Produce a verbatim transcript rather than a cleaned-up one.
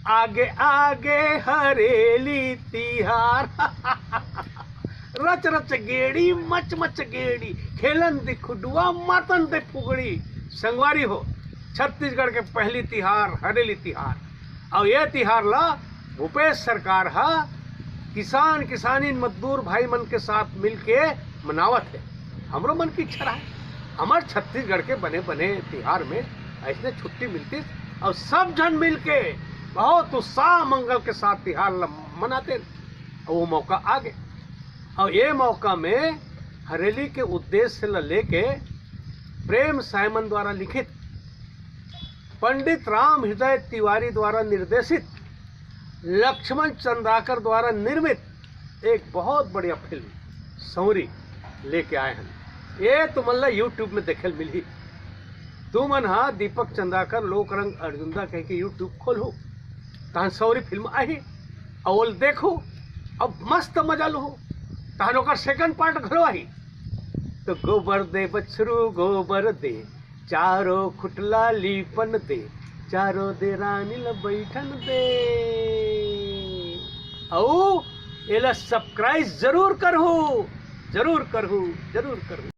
आगे आगे हरेली तिहार। रच रच गेड़ी, मच मच गेड़ी, खेलन दे खुडुआ, मातन दे फुगड़ी। संगवारी हो, छत्तीसगढ़ के पहली तिहार हरेली तिहार। अउ ये तिहार ला भूपेश सरकार ह किसान किसानी मजदूर भाई मन के साथ मिलके मनावत हे। हमरो मन की इच्छा रहा, हमर छत्तीसगढ़ के बने बने तिहार में ऐसने छुट्टी मिलती और सब झन मिलके बहुत उत्साह मंगल के साथ तिहार ल मनाते। और वो मौका आ गए। और ये मौका में हरेली के उद्देश्य ल लेके प्रेम साइमन द्वारा लिखित, पंडित राम हृदय तिवारी द्वारा निर्देशित, लक्ष्मण चंद्राकर द्वारा निर्मित एक बहुत बढ़िया फिल्म सौरी लेके आए हैं। ये तुमन ला YouTube में देखे ल मिलही। तुमन हा दीपक चंद्राकर लोक रंग अर्जुंदा कह के YouTube खोलहू, तहन सौरी फिल्म आही, अउ ओल देखहू, अब मस्त मजा लुहू। तहन ओकर सेकंड पार्ट घलो आही। तो गोबर दे बछरू गोबर दे, चारों खुटला लीपन दे, चारों दे रानी ल बैठन दे। अउ एला सब्सक्राइब जरूर करहू, जरूर करहू, जरूर करहू।